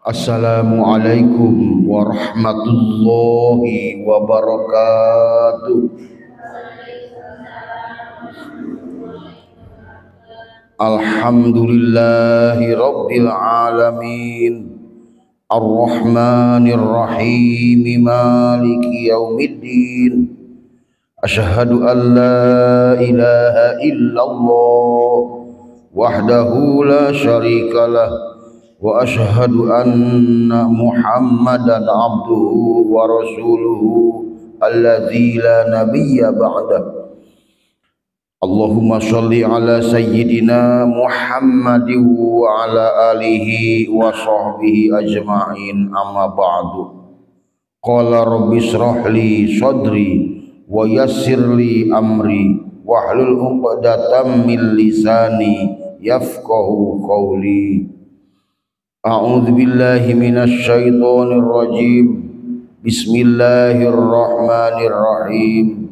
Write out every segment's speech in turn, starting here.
Assalamualaikum warahmatullahi wabarakatuh. Alhamdulillahi rabbil alamin, arrahmanir rahim, maliki yaumiddin. Asyhadu an la ilaha illallah wahdahu la syarika lah, wa asyhadu anna Muhammadan abduhu wa rasuluhu alladzi la nabiyya ba'dah. Allahumma shalli ala sayyidina Muhammadin wa ala alihi wa sahbihi ajma'in, amma ba'du. Qala rabbi israh li sadri wa yassir li amri wahlul 'uqdatam min lisani yafqahu qawli. A'udzu billahi minasy syaithanir rajim. Bismillahirrahmanirrahim.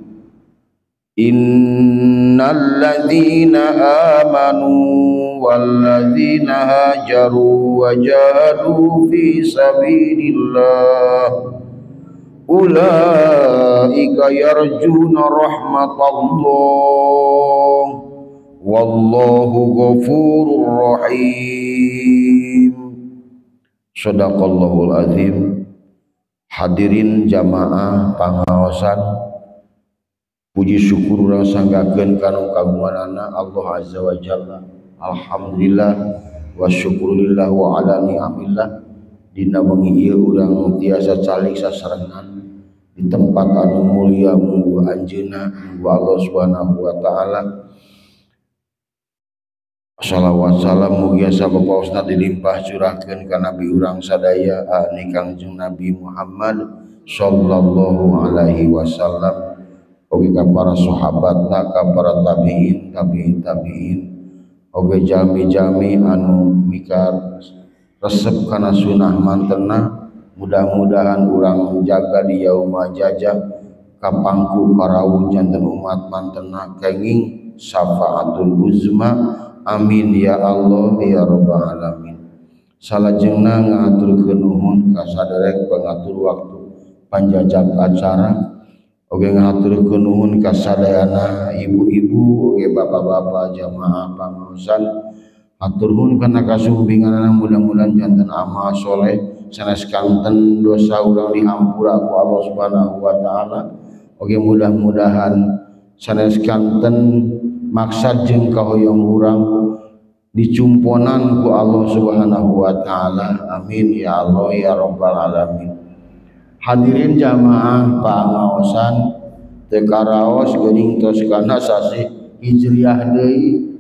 Innal ladzina amanu wal ladzina hajaru wa jahadu fi sabilillah ulaika yarjuna rahmatallah wallahu ghafurur rahim. Shadaqallahul azim. Hadirin jamaah pangaosan, puji syukur urang sanggakeun kana kagunganana Allah azza wa jalla. Alhamdulillah wa syukurillah wa ala ni'amillah. Dina wengi ieu urang tiasa calik sasarengan di tempat anu mulia munggu anjeunna munggu Allah Subhanahu wa taala. Salawat salam mugia sapapaosna dilimpah curahkeun ka nabi urang sadaya ani Kangjeng Nabi Muhammad sallallahu alaihi wasallam, oge ka para sahabatna, ka para tabiin, tabiin tabiin, oge jalmi-jalmi anu mika resep kana sunah mantena. Mudah-mudahan urang jaga di yauma jajah kapangku karawuh janten umat mantena kenging syafaatul uzma. Amin ya Allah ya rabbal alamin. Salajengna ngaturkeun nuhun ka saderek pangatur waktu panjajab acara, oge ngaturkeun nuhun ka sadayana ibu-ibu oge bapak-bapak jamaah pangaosan. Hatur nuhun kana kasumpinganana, mudah-mudahan janten amal soleh sanes kanten dosa urang dihampura ku Allah Subhanahu wa taala. Oge mudah-mudahan sanes kanten maksad jeung kahoyong urang dicumponan ku Allah Subhanahu wa taala. Amin ya Allah ya rabbal alamin. Hadirin jamaah pangaosan, teu karaos geuning tos kana sasih Hijriah deui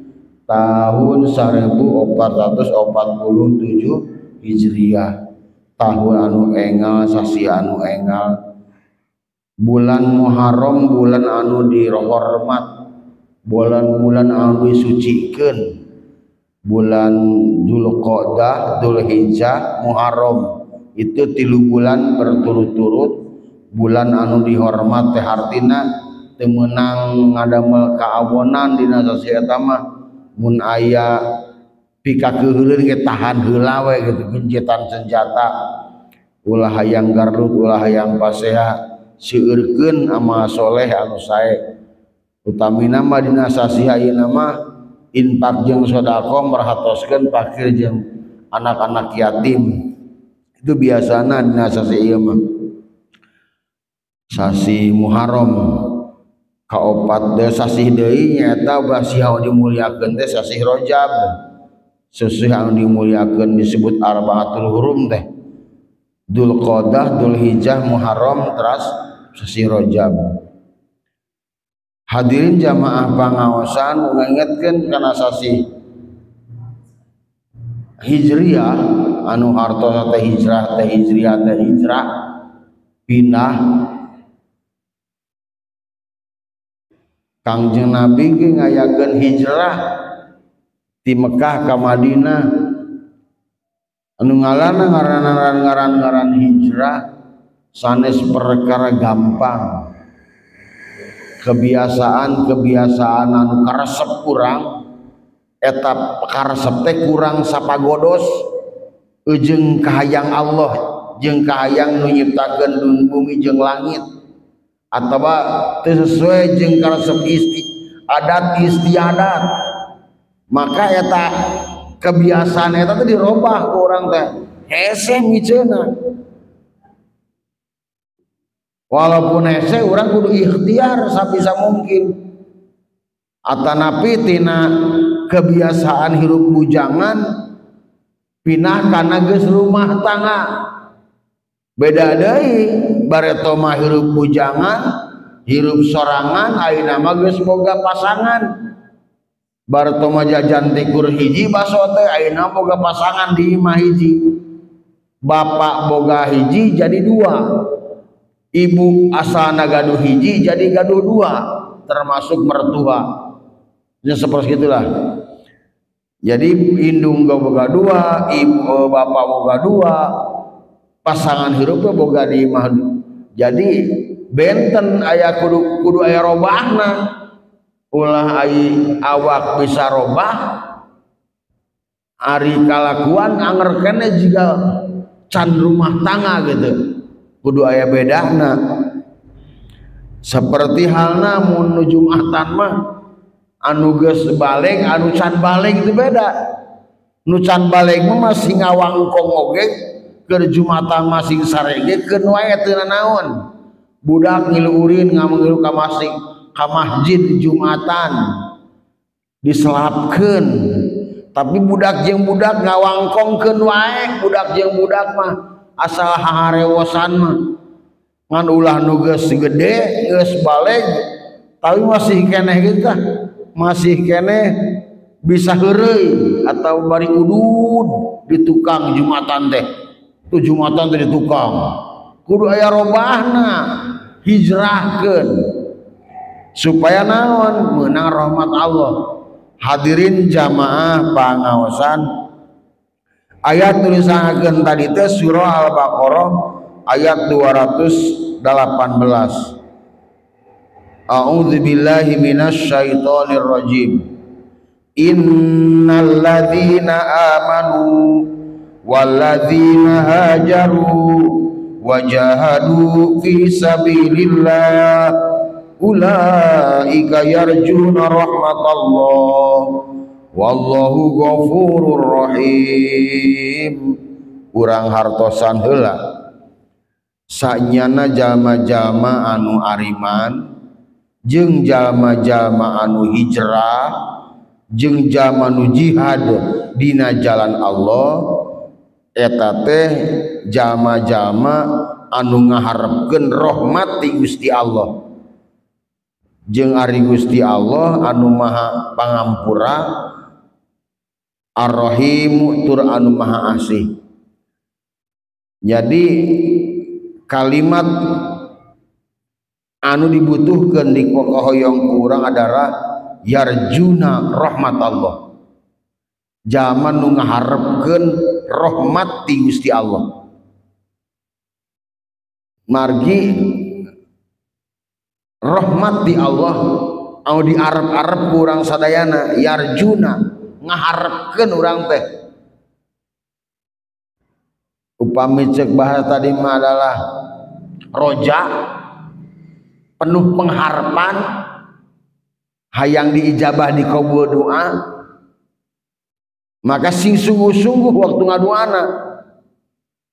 tahun 1447 Hijriah, tahun anu engal, sasih anu engal, bulan Muharram, bulan anu dihormat, bulan-bulan anu disucikeun, bulan Dzulqa'dah, Dzulhijjah, Muharram, itu 3 bulan berturut-turut bulan anu dihormat teh hartina teu meunang ngadamel kaawonan dina sasih eta mah. Mun aya pikakeuheuleun ge tahan heula we gitu, gencetan senjata, ulah hayang garlut, ulah hayang pasea, seueurkeun amal soleh anu sae. Utamina mah dina sasih ayeuna mah infak jeung sedekah merhatoskeun fakir jeung anak-anak yatim. Itu biasana dina sasih ieu mah. Sasih Muharram kaopat deui sasih deui nyaeta sasih anu dimuliakeun teh sasih Rajab. Sasih anu dimuliakeun disebut Arbaatul Hurum teh. Dzulqa'dah, Dzulhijjah, Muharram, teras sasih Rajab. Hadirin jamaah pangaosan, ngingetkeun kana sasih Hijriah anu hartosna teh hijrah teh hijriah teh hijrah pindah. Kangjeng Nabi ge ngayakeun hijrah ti Mekah ka Madinah. Anu ngalana ngaran-ngaran hijrah sanes perkara gampang. Kebiasaan-kebiasaan anu karesep kurang, eta karesep teh kurang sapagodos Jeung kahayang Allah jeung kahayang nu nyiptakeun bumi jeung langit atawa teu sesuai jeung karesep adat istiadat maka eta kebiasaan eta teh dirobah ku urang teh hese miceuna walaupun hese urang kudu ikhtiar sabisa mungkin atanapi tina kebiasaan hirup bujangan pindah kana geus rumah tangga beda deui bareto mah hirup bujangan hirup sorangan ayeuna mah geus boga pasangan bareto mah jajan tikur hiji baso teh ayeuna boga pasangan di imah hiji bapak boga hiji jadi dua ibu asalna gaduh hiji jadi gaduh dua termasuk mertua ya seperti itulah. Jadi indung boga dua, ibu bapak boga dua, pasangan hirupnya boga di imah. Jadi benten aya kudu aya robahna. Ulah ai awak bisa robah, ari kalakuan anger kene jiga can rumah tangga gitu. Kudu aya bedana. Seperti halna mun nu Jumatan mah anu geus baleg anu can baleg itu beda. Nu can baleg mah masih ngawangkong oge keur Jumatan masing sarege keun wae teu nanaon. Budak ngilu urin ngilu ka masing ka masjid Jumatan diselapkeun. Tapi budak jeung budak ngawangkongkeun wae, budak jeung budak mah asal haharewosan mah. Ngan ulah nu geus gede geus baleg tapi masih keneh kitu tah. Masih keneh bisa heureuy atau bari udud di tukang Jumatan teh. Tu Jumatan teh di tukang. Kudu aya robahna, hijrahkeun supaya naon meunang rahmat Allah. Hadirin jamaah pangaosan ayat tulisankeun tadi teh surah Al-Baqarah ayat 218. A'udzubillahi minasyaitonir rajim. Innal ladzina amanu walladzina hajaru wajahadu fi sabilillah ulaika yarjuna rahmatallah wallahu ghafurur rahim. Urang hartosan heula sanyana jalma-jalma anu ariman jeung jalma-jalma anu hijrah jeung jalma nu jihad dina jalan Allah eta teh jalma-jalma anu ngaharepkeun rahmat ti Gusti Allah jeung ari Gusti Allah anu maha pangampura Ar-Rahim tur anu maha asih. Jadi kalimat anu dibutuhkan di kahoyong kurang adalah yarjuna rahmat Allah. Zaman nu ngaharepkeun rahmat ti Gusti Allah. Margi rahmat di Allah anu diarep-arep ku urang sadayana yarjuna ngaharepkeun urang teh. Upami cek bahasa tadi mah adalah roja penuh pengharapan hayang diijabah di kabul doa maka sing sungguh-sungguh waktu ngaduana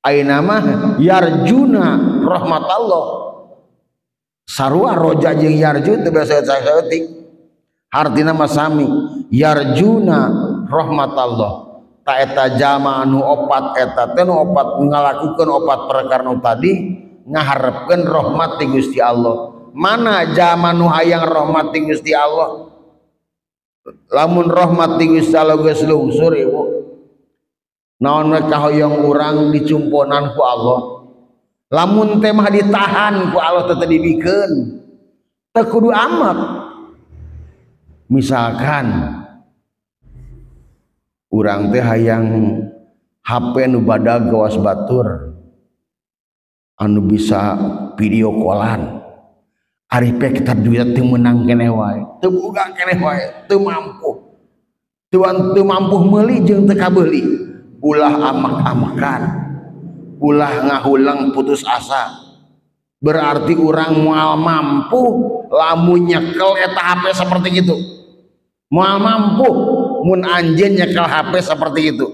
ayeuna mah yarjuna rahmat Allah. Sarua roja jeung yarju teu biasa saeutik hartina mah sami yarjuna rahmat Allah. Ta eta jalma anu opat eta teh nu opat ngalakukeun opat perkara nu tadi ngaharepkeun rahmat ti Gusti Allah. Mana jalma nu hayang rahmat ti Gusti Allah? Lamun rahmat ti Gusti Allah geus lungsur ibu, naon we kahoyong urang dicumponan ku Allah. Lamun teh mah ditahan ku Allah teh dibikeun. Teu kudu amat. Misalkan urang teh hayang HP nu badag gawas batur anu bisa video callan. Ari pek kita duit teu meunang keneh wae, teu boga keneh wae, teu mampu. Teu mampu meuli jeung teu kabeuli. Ulah amek-amekan, ulah ngahulang putus asa. Berarti urang moal mampu lamun nyekel eta HP seperti itu. Moal mampu mun anjeun nyekel HP seperti itu.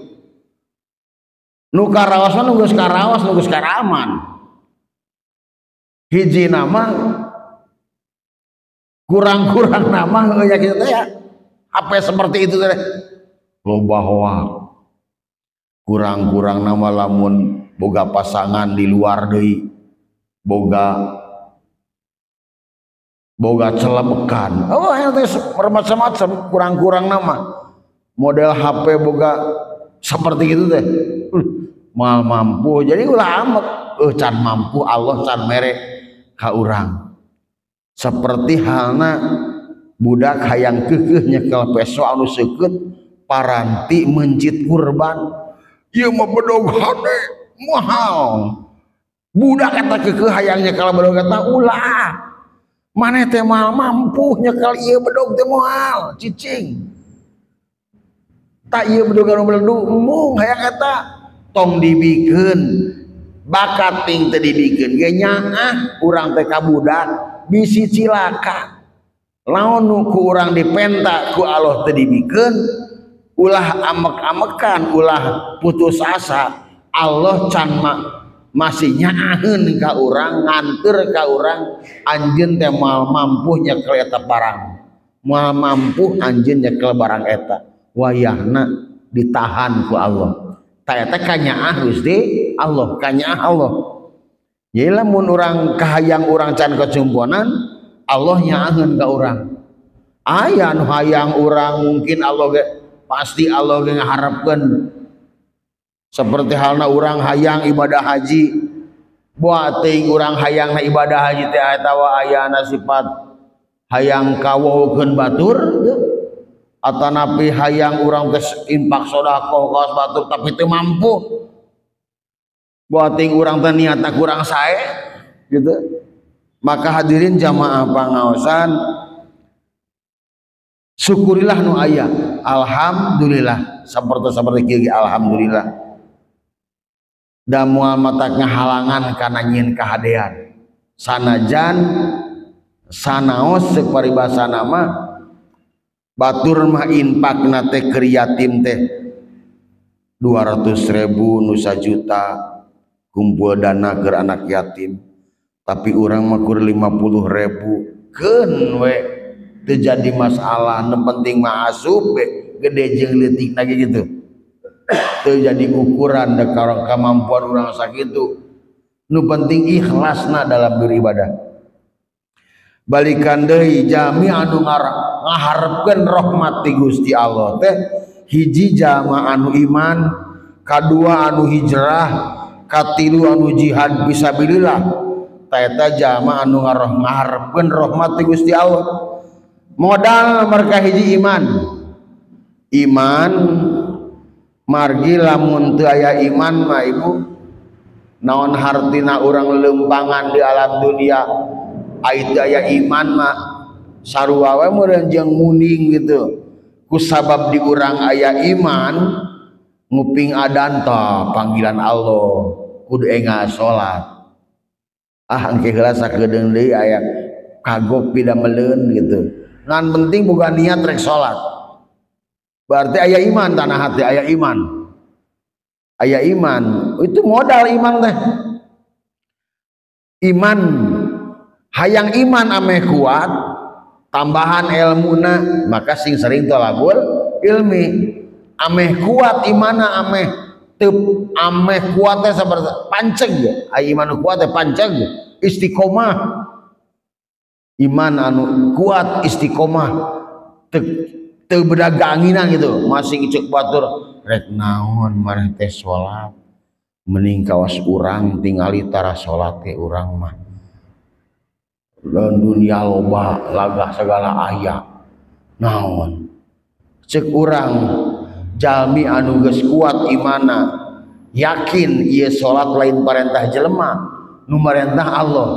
Nu karaos mah nu geus karaos, nu geus karaman. Hiji nama kurang-kurang nama heuh nya kitu teh ya. HP seperti itu teh loba hoak. Kurang-kurang nama lamun boga pasangan di luar deui, boga celebekan. Oh, teh bermacam-macam, kurang-kurang nama. Model HP boga seperti itu teh. Moal mampu. Jadi ulah amek, can mampu Allah can mere ka urang. Seperti halna budak hayang keukeuh nyekel peso anu seukeut paranti mencit kurban. Ieu mah bedog hade mahal. Budak eta keukeuh hayang nyekel bedog eta ulah. Maneh teh moal mampu nyekel ieu bedog teh moal, cicing. Tak ieu bedog anu beledu embung hayang eta tong dibikeun. Bakat ting teu dibikeun ge nyaah urang teh ka budak bisi cilaka. Lamun nu ku urang dipenta ku Allah teu dibikeun, ulah amek-amekan, ulah putus asa. Allah can masih nyaaheun ka urang, nganteur ka urang, anjeun teh moal mampu nyekel eta barang. Moal mampu anjeun nyekel barang eta. Wayahna ditahan ku Allah. Ta eta kanyaah Gusti Allah, kanyaah Allah. Jadi lamun urang kahayang urang can kecumponan, Allah nyaaheun ka urang. Aya nu hayang urang mungkin Allah ge pasti Allah ge ngaharepkeun. Seperti halna urang hayang ibadah haji, buat teuing urang hayangna ibadah haji teh atawa ayana sifat hayang kawowkeun batur atanapi hayang urang teh infak sedekah kaos batur tapi teu mampu. Buat teuing urang teh niatna kurang sae gitu. Maka hadirin jamaah pangaosan, syukurilah nu aya. Alhamdulillah, seperti kieu alhamdulillah. Da moal matak ngahalangan kana nyieun kahadean. Sanajan sanaos ceuk paribasana mah batur mah infakna teh keur yatim teh 200.000 nu sajuta kumpul dana keur anak yatim. Tapi urang mah kur 50.000 keun we teu jadi masalah, nu penting mah asup we gede jeung leutikna ge gitu. Teu jadi ukuran da kemampuan urang sakitu. Nu penting ikhlasna dalam beribadah. Balikan deui jami anu ngaharepkeun rahmat ti Gusti Allah teh hiji jama anu iman, kadua anu hijrah, katilu anu jihad fisabilillah. Eta jama anu ngaharepkeun rahmat ti Gusti Allah. Modal mereka hiji iman. Iman margi lamun teu aya iman mah ibu naon hartina urang leumpangan di alam dunia ai teu aya iman mah sarua we meureun jeung muning gitu. Ku sabab di urang aya iman nguping adan tah panggilan Allah kudu engal salat. Ah engke heula sakedeung deui aya kagok pidameleun gitu. Ngan penting boga niat rek salat. Berarti aya iman tanah hati, aya iman. Aya iman, itu modal iman teh. Iman hayang iman ameh kuat, tambahan ilmuna, maka sing sering tolabul ilmi. Ameh kuat imana ameh teu ameh kuat teh seperti panceg, aya iman kuat teh panceg, istiqomah. Iman anu kuat istiqomah teu bedaganginan gitu, masih cek batur rek naon maneh teh salat mending kawas urang tingali tara salat teh urang mah dan dunia loba lagah segala aya naon cek urang jalmi anu geus kuat imana yakin ieu salat lain parentah jelema nu marentah Allah.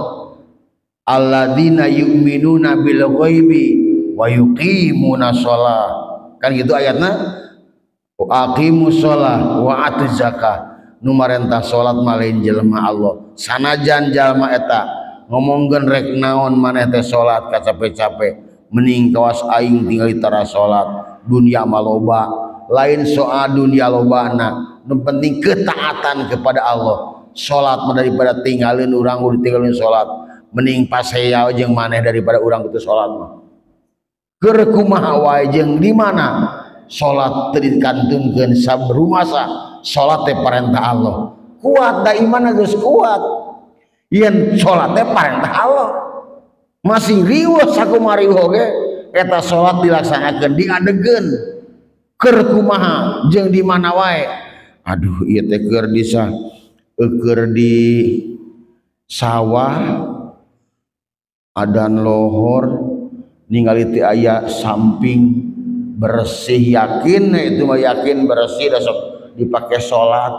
Alladzina yu'minuna bil ghaibi wa yuqimuna shalah, kan gitu ayatna. Aqimus shalah wa atuz zakah, nu marentah salat mah lain jelema Allah. Sanajan jalma eta ngomongkeun rek naon maneh teh salat kacape-cape, mending kawas aing tinggal tara salat, dunia mah loba. Lain soal dunia lobana, nu penting ketaatan kepada Allah. Salat mah daripada tinggalin urang kudu tinggalin salat, mending pasea jeung maneh daripada urang kudu salat mah. Keur kumaha wae jeung di mana salat teu dikantunkeun sabrumasa, salat teh parentah Allah. Kuat da iman geus kuat. Yen salat teh parentah Allah. Masih riweuh sakumaha riweuh oge eta salat dilaksanakeun diadegeun. Keur kumaha jeung di mana wae. Aduh ieu teh keur di keur di sawah adan lohor ningali teh aya samping bersih, yakin itu mah yakin bersih dah sok dipake salat.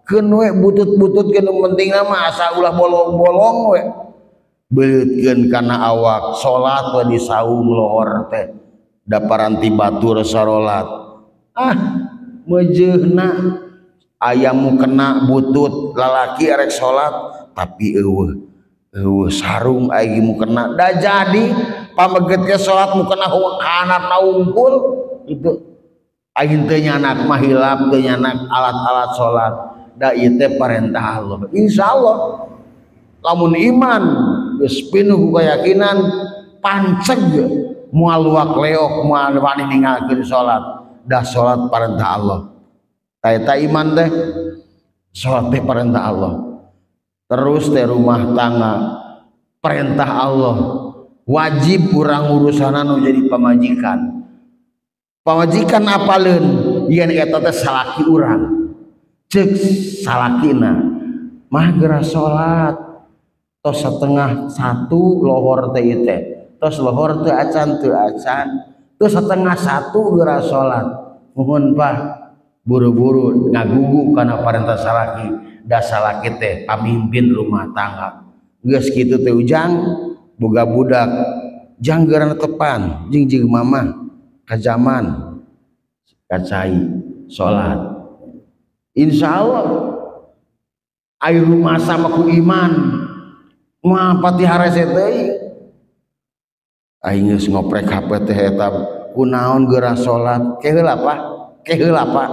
Keun we butut-butut keun nu penting mah asa ulah bolong-bolong we. Beuleutkeun kana awak salat we di saung lohor teh da paranti batur sarolat. Ah meujeuhna aya mukena butut lalaki arek salat tapi eueuh eueuh sarung aya mukena da jadi pameget ke salat mukena hanapna unggul itu aing teu nyanak mah hilap teu nyanak alat-alat salat da ieu teh parentah Allah. Insyaallah lamun iman geus pinuh ku keyakinan panceg moal luak leok moal wani ninggalkeun salat da salat parentah Allah. Eta iman teh salat teh parentah Allah. Terus teh rumah tangga perintah Allah, wajib urang urusanna nu jadi pamajikan. Pamajikan apaleun yen eta teh salaki urang. Ceuk salakina mah geura salat tos 12:30 lohor teh ieu teh. Tos lohor teu acan teu acan. Tos 12:30 geura salat. Nuhun Pak, buru-buru ngagugu kana parentah salaki. Da salaki teh pamimpin rumah tangga. Geus kitu teh ujang boga budak jang geura tepan jeung jeung mamah kajaman kacai salat. Insyaallah air rumah sama ku iman mah pati harese teuing. Aing geus ngoprek HP teh eta kunaon geura salat ke heula Pak, ke heula Pak.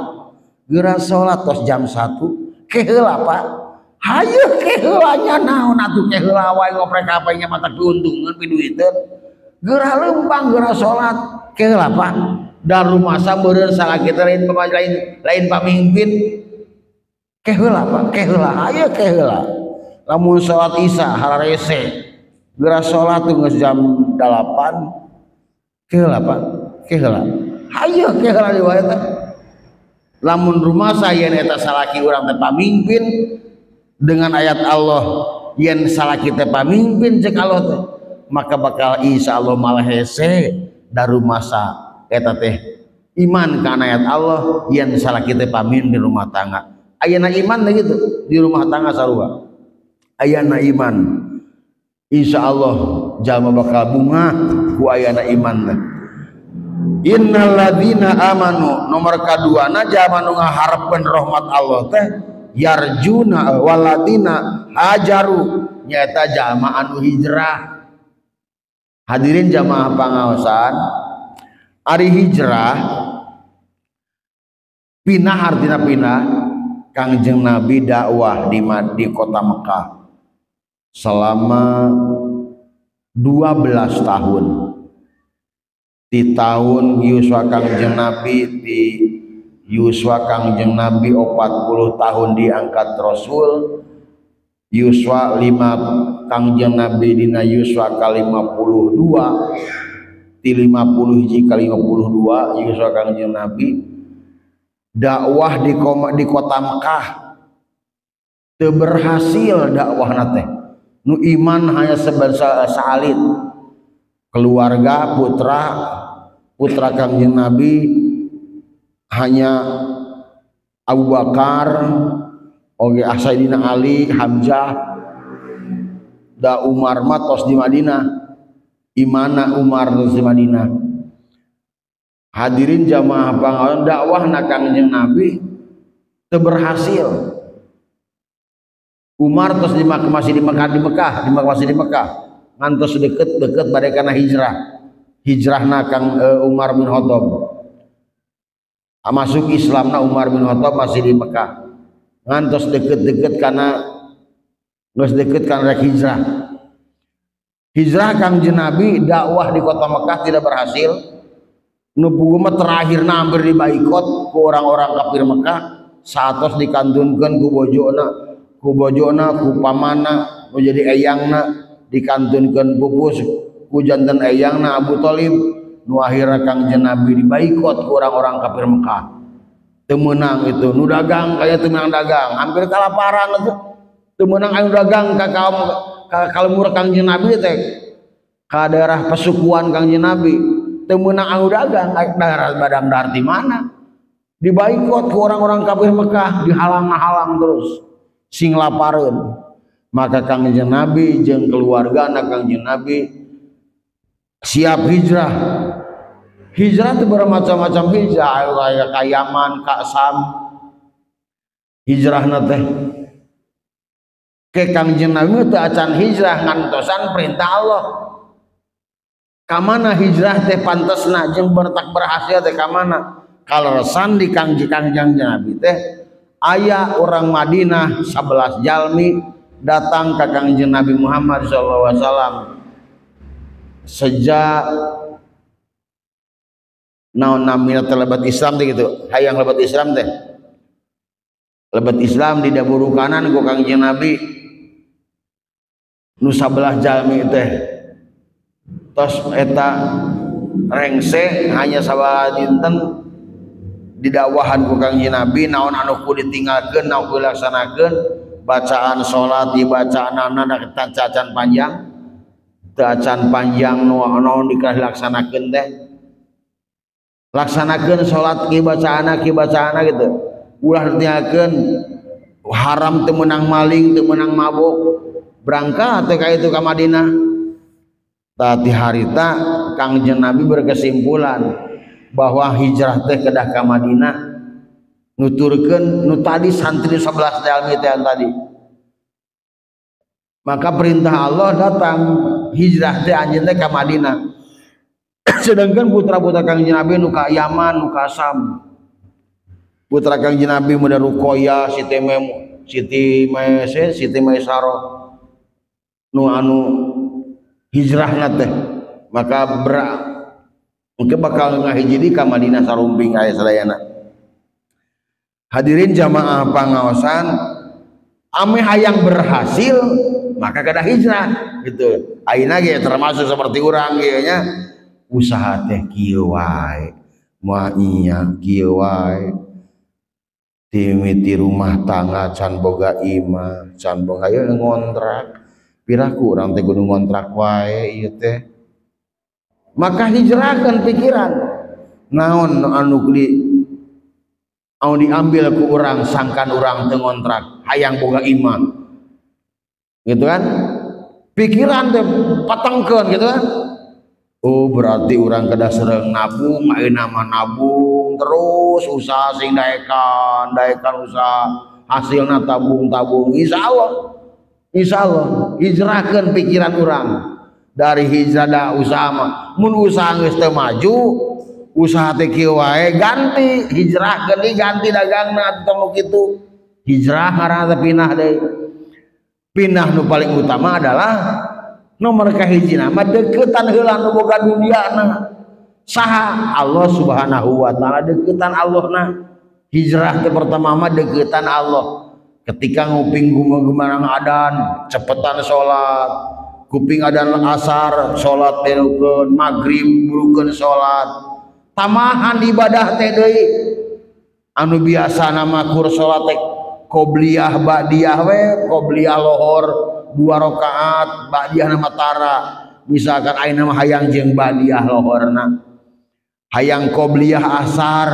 Geura salat tos jam 1 ke heula Pak. Hayu ke heula nya naon atuh ke heula wae ngoprek HP nya mata keuntungan piduiteun. Geura leumpang geura salat ke heula Pak. Da rumasa meureun salaki teh lain lain pamimpin. Ke heula Pak, ke heula, hayu ke heula. Lamun salat Isya hararese geura salat geus jam 8 ke heula Pak, ke heula. Hayu ke heula di wae teh. Lamun rumasa yen eta salaki urang teh pamimpin dengan ayat Allah yen salaki teh pamimpin cek Allah teh maka bakal insyaallah malah hese da rumasa eta teh iman kana ayat Allah yen salaki teh pamimpin rumah tangga. Ayana iman teh gitu di rumah tangga sarua. Ayana iman insyaallah jalma bakal bunga ku ayana iman teh. Innalladzina amanu nomor kaduana jalma nu ngaharepkeun rahmat Allah teh yarjuna waladina hajaru nyaeta jalma anu hijrah. Hadirin jamaah pangaosan, ari hijrah pinah artina pinah. Kangjeng Nabi dakwah di kota Mekah selama 12 tahun. Di tahun yuswa Kangjeng Nabi, di yuswa Kangjeng Nabi 40 tahun diangkat Rasul. Yuswa 5 Kangjeng Nabi dina yuswa ka 52, di 50 hiji ka 52 yuswa Kangjeng Nabi dakwah di kota Mekah teu berhasil dakwahna teh. Nu iman hanya sebangsa saalit keluarga putra Kangjeng Nabi hanya Abu Bakar, oge Sayyidina Ali, Hamzah, da Umar mah tos di Madinah. Imana Umar tos di Madinah. Hadirin jamaah pangaon dakwahna Kangjeng Nabi teu berhasil. Umar terus di Mekah, masih di Mekah, di Mekah, di Mekah, masih di Mekah. Ngantos deket-deket bade kana hijrah. Hijrahna Kang Umar bin Khattab. Masuk Islamna Umar bin Khattab masih di Mekah. Ngantos deket-deket kana geus deket kana rek hijrah. Hijrah Kangjeng Nabi dakwah di kota Mekah tidak berhasil. Nu puguh mah terakhirna hampir dibaikot ku orang-orang kafir Mekah, saatos dikantunkeun ku bojona, ku pamana, nu jadi eyangna, dikantunkeun pupus ku janten eyangna Abu Thalib. Nu akhirna Kangjeng Nabi dibaikot ku orang-orang kafir Mekah. Teu meunang itu, nu dagang kaya teu meunang dagang, hampir kalaparan itu. Teu meunang anu dagang ka kaum ka kalemur Kangjeng Nabi teh, ka daerah pasukuan Kangjeng Nabi. Teu meunang anu dagang, daerah badang dahar di mana? Dibaikot ku orang-orang kafir Mekah, dihalang-halang terus sing lapareun. Maka Kangjeng Nabi jeung keluargana Kangjeng Nabi siap hijrah. Hijrah itu bermacam-macam hijrah, kayak ka Yaman, ka Sam. Hijrahna teh ke Kangjeng Nabi teu acan hijrah ngantosan perintah Allah. Kamana hijrah teh pantesna jeung bertak berhasil teh kamana? Kaleresan di Kangjeng Nabi teh aya orang Madinah 11 jalmi datang ka Kangjeng Nabi Muhammad sallallahu alaihi wasallam. Sejak naon namina teh lebat Islam teh gitu, hayang lebat Islam teh. Lebat Islam di daburukanan ku Kangjeng Nabi nu 11 jalmi teh. Tos eta rengse hanya sabaraha dinten didakwahan ku Kangjeng Nabi naon anu ku ditinggalkeun, naon ku dilaksanakeun, bacaan salat dibacaanana cacan panjang, teu acan panjang nu naon dilaksanakeun teh. Laksanakeun salat ki bacaana gitu. Ulah ditinggalkeun, haram teu meunang maling, teu meunang mabok. Berangkat teh ka itu ka Madinah. Tadi harita Kangjeng Nabi berkesimpulan bahwa hijrah teh kedah ka Madinah, nuturkeun nu tadi santri 11 jalmi teh tadi. Maka perintah Allah datang hijrah teh anjeun teh ka Madinah. Sedangkan putra-putra Kangjeng Nabi nu ka Yaman, nu ka Sam. Putra Kangjeng Nabi mun Ruqayyah, Siti Maisaroh nu anu hijrahna teh, maka mungkin bakal ngahiji di ka Madinah sarumping aya sadayana. Hadirin jamaah pangaosan, ame hayang berhasil maka kedah hijrah gitu. Ayeuna ge termasuk seperti urang ieu nya, usaha teh kieu wae, moal iya kieu wae. Timiti rumah tangga can boga imah, can boga ieu ngontrak. Piraku urang teh kudu ngontrak wae ieu teh. Maka hijrahkan pikiran. Naon anu di anu diambil ku urang sangkan urang teu ngontrak, hayang boga imah. Gitu kan? Pikiran teh patengkeun gitu kan? Oh berarti urang kedah sareng nabung, ayeuna mah nabung terus usaha sing daekan, daekan usaha, hasilna tabung-tabung. Insyaallah. Insyaallah hijrahkeun pikiran urang dari hijrah da usaha mah. Mun usaha geus teu maju, usaha teh kieu wae ganti, hijrahkeun deui ganti dagangna tong nu kitu. Hijrah ngaranna teh pindah deui. Pindah nu paling utama adalah nomor kahiji mah deukeutan heula nu boga duniana. Saha? Allah Subhanahu wa taala, deukeutan Allahna. Hijrah teh pertama mah deukeutan Allah. Ketika nguping gumarang adan, cepetan salat. Kuping adan asar, salat berukeun, magrib burukeun salat. Tamahan ibadah teh deui. Anu biasa nama kur salat teh qobliyah ba'diyah we, qobliyah lohor 2 rakaat, ba'diyah nama tara. Misalkan ayeuna mah hayang jeung ba'diyah lohorna. Hayang qobliyah asar,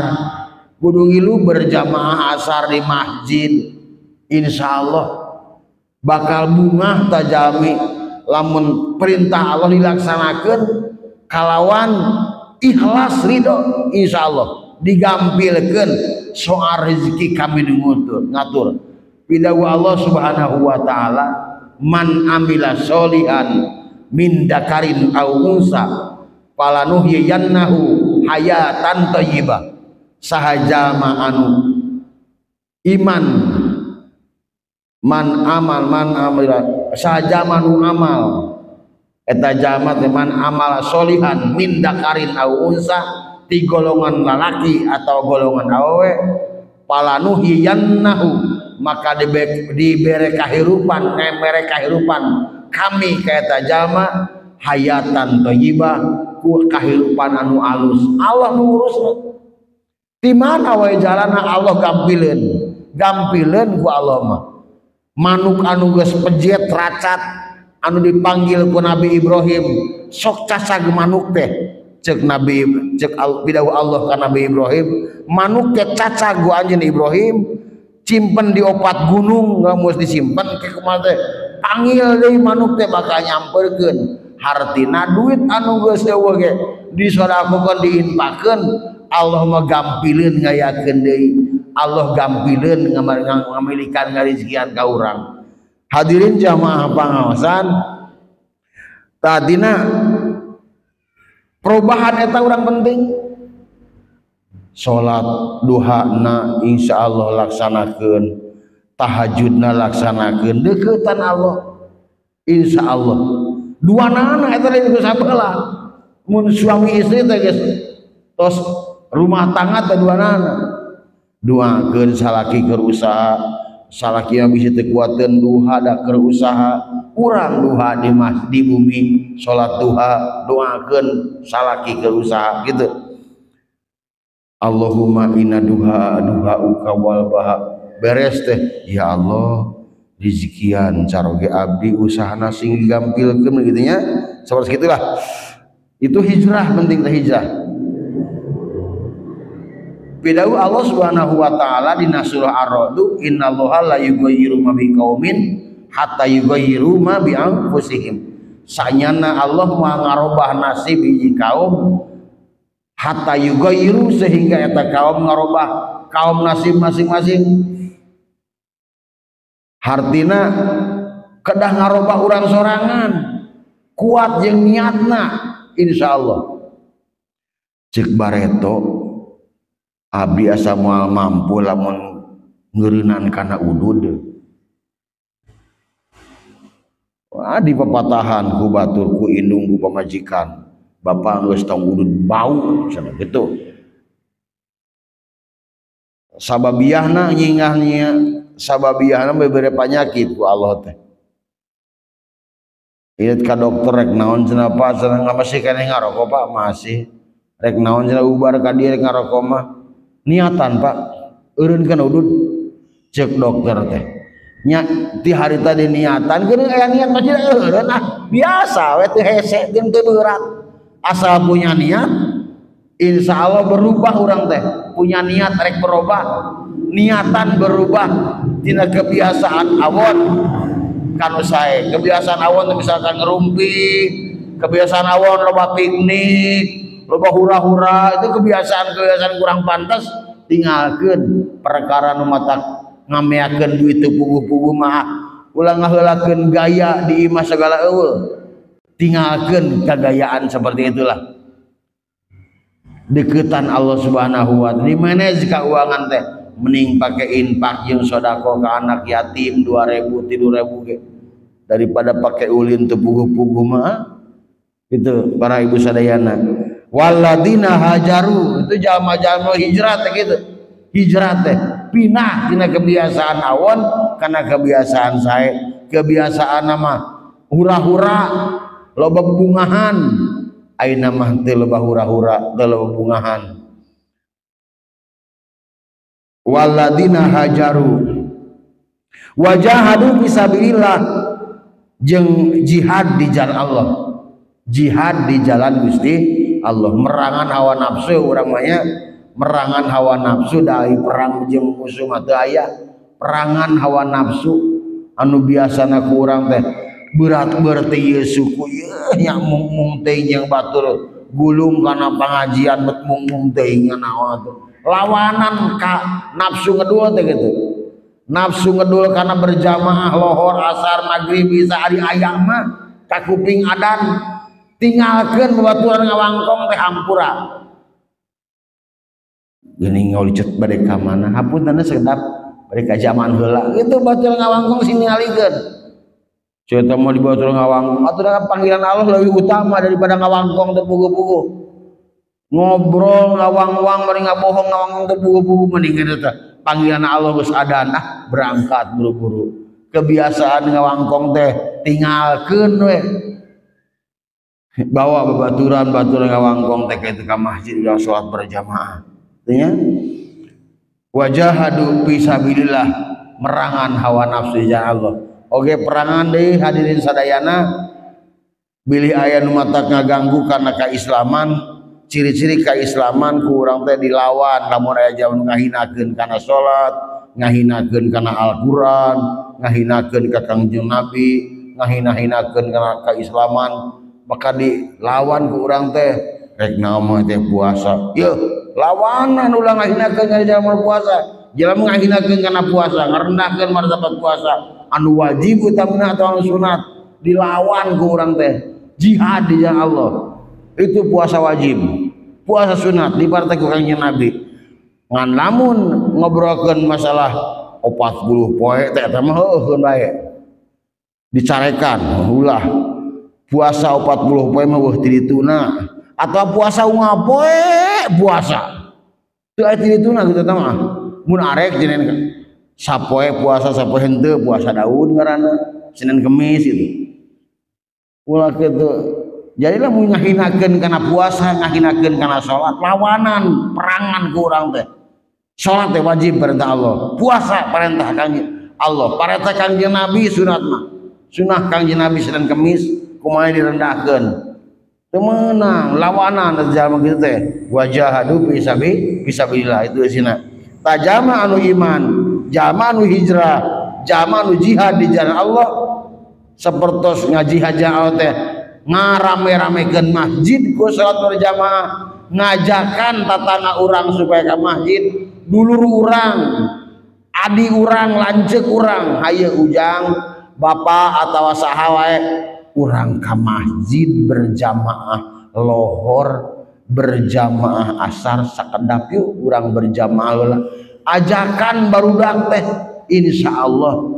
kudu ngilu berjamaah asar di masjid. Insya Allah bakal bungah tajami lamun perintah Allah dilaksanakan kalawan Ikhlas ridho insyaallah digampilkeun soal rezeki kami nu ngatur. Pidawu Allah Subhanahu wa taala man amila sholihan min dakarin aw unsa falanuhyiyannahu hayatan thayyibah. Saha jalma anu iman man amal man amila saha jalma nu amal eta jalma teh man amala sholihan min dakarin aw unsa ti golongan lalaki atau golongan awewe falanuhyiyannahu maka dibere kahirupan mere kahirupan kami ka eta jalma hayatan thayyibah ku kahirupan anu alus. Allah nu ngurusna di mana wae jalana Allah gampileun gampileun ku Allah mah. Manuk anu geus pejet racat anu dipanggil ku Nabi Ibrahim sok cacag manuk teh cek Nabi cek pidawu Allah ka Nabi Ibrahim manuk teh cacag ku anjeun Ibrahim simpen di opat gunung geus disimpen ke kumaha teh panggil deui manuk teh bakal nyamperkeun. Hartina duit anu geus eueuh ge disodakohkeun diinfakeun Allah mah gampileun ngayakeun deui. Allah gampileun ngamilikan ngarizkian ka urang. Hadirin jamaah pangaosan tadina perubahan eta urang penting. Salat duhana insyaallah laksanakeun, tahajudna laksanakeun, deukeutan Allah insyaallah. Duanana eta lain geus sabelah. Mun suami istri teh geus tos rumah tangga teh duanana. Doakeun salaki keur usaha, salaki mah bisi teu kuateun duha da keur usaha, urang duha di mas di bumi salat duha, doakeun salaki keur usaha gitu. Allahumma inna duha duhauka wal baha beres teh ya Allah rizikian caroge abdi usahana sing digampilkeun gitu nya seperti itulah. Itu hijrah penting teh hijrah. Pidawu Allah Subhanahu wa taala dina surah Ar-Ra'd innallaha la yughayyiru ma biqaumin hatta yughayyiru ma bi anfusihim. Sanyana Allah moal ngarobah nasib hiji kaum hatta yughayyiru sehingga eta kaum ngarobah kaum nasib masing-masing. Hartina kedah ngarobah urang sorangan kuat jeung niatna insyaallah. Cek bareto abdi asa moal mampu lamun ngeureunnan kana udud. Wah di pepatahan ku batur ku indung ku pamajikan bapak geus tong udud bau cenah gitu. Sababiahna nyingahnya sababiahna bebere panyakit ku Allah teh. Ieu ka dokter rek naon cenah Pak cenah masih keneh ngarokok Pak masih. Rek naon cenah ubar ka dieu rek ngarokok mah. Niatan Pak eureun kana udud cek dokter teh. Nya ti hari tadi niatan geuning aya niat masih eureun ah biasa we teu hese jeung teu berat. Asal punya niat insya Allah berubah urang teh. Punya niat rek berubah, niatan berubah tina kebiasaan awon kanu sae. Kebiasaan awon misalkan ngerumpi, kebiasaan awon loba piknik, loba hura-hura, itu kebiasaan-kebiasaan kurang pantas tinggalkeun perkara nu matak ngameakeun duit teu puguh-puguh mah ulah ngaheulakeun gaya di imah segala eueuh. Tinggalkeun kagayaan seperti itulah. Deketan Allah Subhanahu wa taala. Di manage keuangan teh mending pakai infak jeung sedekah ke anak yatim 2000 3000 ge daripada pakai ulin teu puguh-puguh mah. Itu para ibu sadayana. Waladina hajaru itu jalma-jalma hijrah teh gitu. Hijrah teh pindah tina kebiasaan awon kana kebiasaan sae. Kebiasaan mah hura-hura loba bebungahan. Ayeuna mah teu loba hura-hura teu loba bungahan. Waladina hajaru wajahadu fisabilillah jeung jihad di jalan Allah. Jihad di jalan Gusti Allah, merangan hawa nafsu urang mah nya, merangan hawa nafsu dari perang jeung musuh mah teu aya. Perangan hawa nafsu anu biasana ku urang teh berat berarti ieu suku ieu nya mung teh jeung batur Gulung kana pengajian bet mung-mung teuing naon atuh. Lawanan ka nafsu ngedul teh gitu. Nafsu ngedul karena berjamaah lohor asar maghrib bisa ari aya mah ka kuping adan tinggalkeun babaturan ngawangkong teh hampura. Geuning ngalicet bade ka mana hapunten sekedap bade ka jaman heula kitu batur ngawangkong sing ningalikeun. Cerita mau dibawa turun ngawangkong atau dalam panggilan Allah lebih utama daripada ngawangkong terpugu-pugu ngobrol ngawang-wang mending ngabohong ngawangkong terpugu-pugu mending itu panggilan Allah geus adan ah berangkat buru-buru kebiasaan ngawangkong teh tinggalkeun we bawa babaturan baturan ngawangkong teh ka ka masjid ulah salat berjamaah nya wajahadu fi sabilillah merangan hawa nafsu ya Allah. Oke perangan deui hadirin sadayana bilih aya nu matak ngaganggu karena keislaman ciri-ciri keislaman ku urang teh dilawan lamun aya jalma ngahinakeun kana salat ngahinakeun kana Al-Qur'an ngahinakeun ka Kangjeng Nabi ngahina-hinakeun kana keislaman maka dilawan ku urang teh rek naon teh puasa yeuh lawanan ulah ngahinakeun ka jalma puasa jalma ngahinakeun kana puasa ngarendahkeun martabat puasa anu wajib utamina atau anu sunat dilawan ku urang teh jihad di jalan Allah itu puasa wajib puasa sunat dipartai ku Kangjeng Nabi ngan lamun ngobrolkeun masalah 40 poe teh eta mah heueuh bae dicarekan ulah puasa 40 poe mah eueuh ti dituna atau puasa unggal poe puasa teu aya ti dituna kitu teh mah mun arek jenengan sapoe puasa sapoe henteu puasa Daud ngaranna Senin Kemis gitu ulah kitu jadilah mun ngahinakeun kana puasa ngahinakeun kana salat lawanan perangan ku urang teh salat teh wajib perintah Allah puasa perintah Kangjeng Allah perintah Kangjeng Nabi sunat mah sunah Kangjeng Nabi Senin Kemis kumaha direndahkeun teu meunang lawanan jalma kitu teh wajahadu fi sabilillah itu isina tajama anu iman jama anu hijrah jama anu jihad di jalan Allah sapertos ngajihad jalan Allah teh ngarame-ramekeun masjid ku salat berjamaah ngajakan tatangga urang supaya ka masjid dulur urang adi urang lanceuk urang hayu ujang bapak atawa saha wae urang ka masjid berjamaah lohor berjamaah asar sakedap yuk urang berjamaah heula ajakan barudak teh insyaallah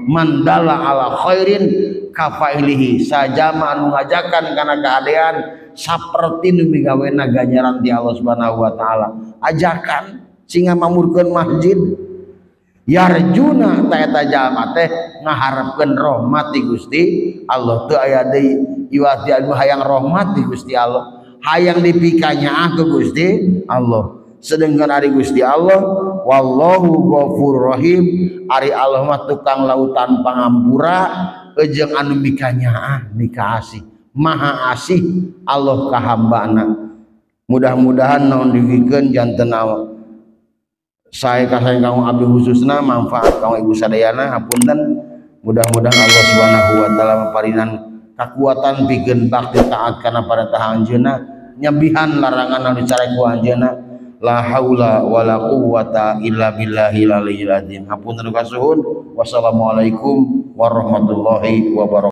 mandala ala khairin kafailihi sajama anu ngajakan kana kahadean saperti nu migawena ganjaran ti Allah Subhanahu wa taala ajakan sehingga mamurkeun masjid yarjuna ta eta jalma teh ngaharepkeun rahmat ti Gusti Allah teu aya deui iwat anu hayang rahmat ti Gusti Allah hayang dipikanyaah ke Gusti Allah sedangkan ari Gusti Allah wallahu ghafurur rahim ari Allah mah tukang lautan pangampura jeung anu mikanyaah mikaasih maha asih Allah ka hambana mudah-mudahan naon digikeun janten sae ka sae kanggo abdi khususna manfaat kanggo ibu sadayana hapunten mudah-mudahan Allah Subhanahu wa taala maparinan kakuatan pikeun bakti taat kana parentah anjeunna nyebihan larangan anu dicarek ku anjeunna la haula wala quwwata illa billahil aliyyil azim. Hapunten kasuhun. Wassalamualaikum warahmatullahi wabarakatuh.